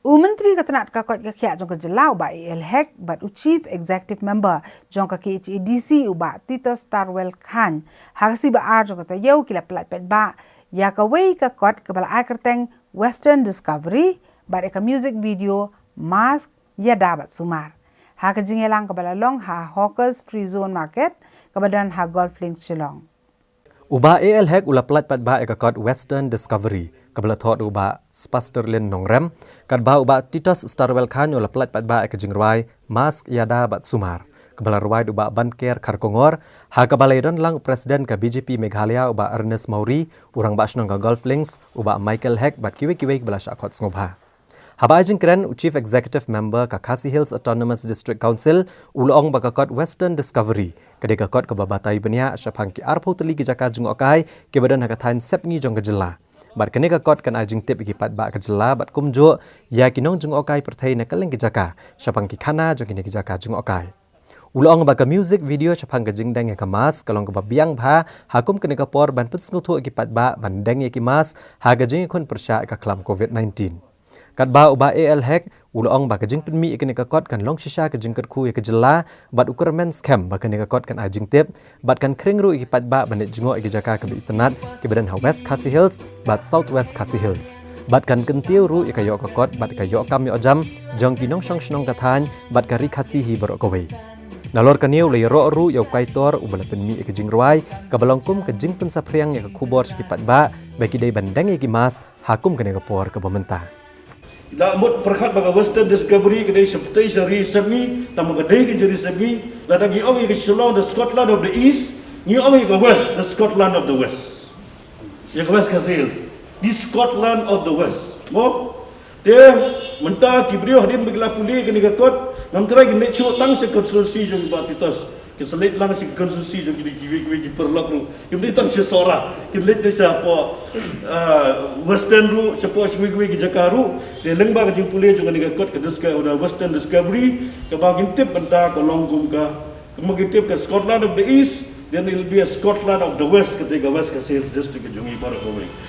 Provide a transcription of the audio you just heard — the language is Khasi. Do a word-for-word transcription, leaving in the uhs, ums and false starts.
U Myntri ka tnat ka koit ka khiah jong ka jylla u Bah A L Hek bad u Chief Executive Member jong ka K H A D C u Bah Titus Starwell Chyne, ha ka sngi ba ar jong ka taïew ki la pyllait paidbah ïa kawei ka kot kaba la ai kyrteng Western Discovery bad ïa ka music video Mask, Ïada bad Sumar, ha ka jingïalang kaba la long ha Hawkers Free Zone Market kaba don ha Golf Links Shillong. U Bah A L Hek u la pyllait paidbah ïa ka kot Western Discovery kaba la thoh da u Bah Spasterlin Nongrem, katba u Bah Titus Starwell Chyne u la pyllait paidbah ïa ka jingrwai Mask, Ïada bad Sumar kaba la rwai da u Bah Banker Kharkongor, ha kaba la ïadon lang u President ka B J P Meghalaya u Bah Ernest Mawrie, u Rangbah Shnong ka Golf Links u Bah Michael Hek bad kiwei kiwei kiba la shah khot sngewbha. Haba ai jingkren, u Chief Executive Member ka Khasi Hills Autonomous District Council u la ong ba ka kot Western Discovery ka dei ka kot kaba batai bniah shaphang ki arphew tylli ki jaka jngohkai kiba don ha ka thaiñ sepngi jong ka jylla. Bad kane ka kot kan ai jingtip ïa ki paidbah ka jylla bad kumjuh ïa ki nongjngohkai pyrthei na kylleng ki jaka shaphang ki khana jong kine ki jaka jngohkai. U la ong ba ka music video shaphang ka jingdeng ïa ka mask ka long kaba biang bha ha kum kane ka por ban pynsngewthuh ïa ki paidbah ban deng ïa ki mask ha ka jingïakhun pyrshah ïa ka khlam Covid nineteen. Katba u Bah A L Hek u la ong ba ka jingpynmih ïa kane ka kot kan long shisha ka jingkyrkhu ïa ka jylla bad u kyrmen skhem ba kane ka kot kan ai jingtip bad kan khring ruh ïa ki paidbah ban leit jngoh ïa ki jaka kaba itynnat kiba don ha West Khasi Hills bad South West Khasi Hills. Bad kan kyntiew ruh ïa ka ïoh ka kot bad ka ïoh kam ïoh jam jong ki nongshong shnong ka thaiñ bad ka ri Khasi hi baroh kawei. Nalor kane u la ïaroh ruh ïa u kaitor uba la pynmih ïa ka jingrwai kaba long kum ka jingpynsaphriang ïa ka khubor sha ki paidbah ba ki dei ban deng ïa ki mask ha kum kane ka por kaba mynta. La mut pyrkhat ba ka Western Discovery ka dei sha pyrthei sha ri sepngi, tang ba ka dei ka ri sepngi, lada ngi ong ïa ka Shillong the Scotland of the East, ngi ong ïa ka West the Scotland of the West. Ïa ka West Khasi Hills, the Scotland of the West. Mo? Te mynta ki briew hadien ba ki la pule ïa kane ka kot, ngam tharai kin leit shuh tang sha constituency jong Bah Titus, kin sa leit lang sha constituency jong kine kiwei kiwei ki paralok ruh. Kim dei tang sha Sohra, kin leit sha poh, ah, Western ruh, sha poh sha kiwei kiwei ki jaka ruh. Te lyngba ka jingpule jong kane ka kot ka Disco-, Western Discovery, kaba ngin tip mynta ka long kum ka, kumba ngin tip ka Scotland of the East, then it'll be a Scotland of the West, kata ka West Khasi Hills District ka jong ngi baroh kawei.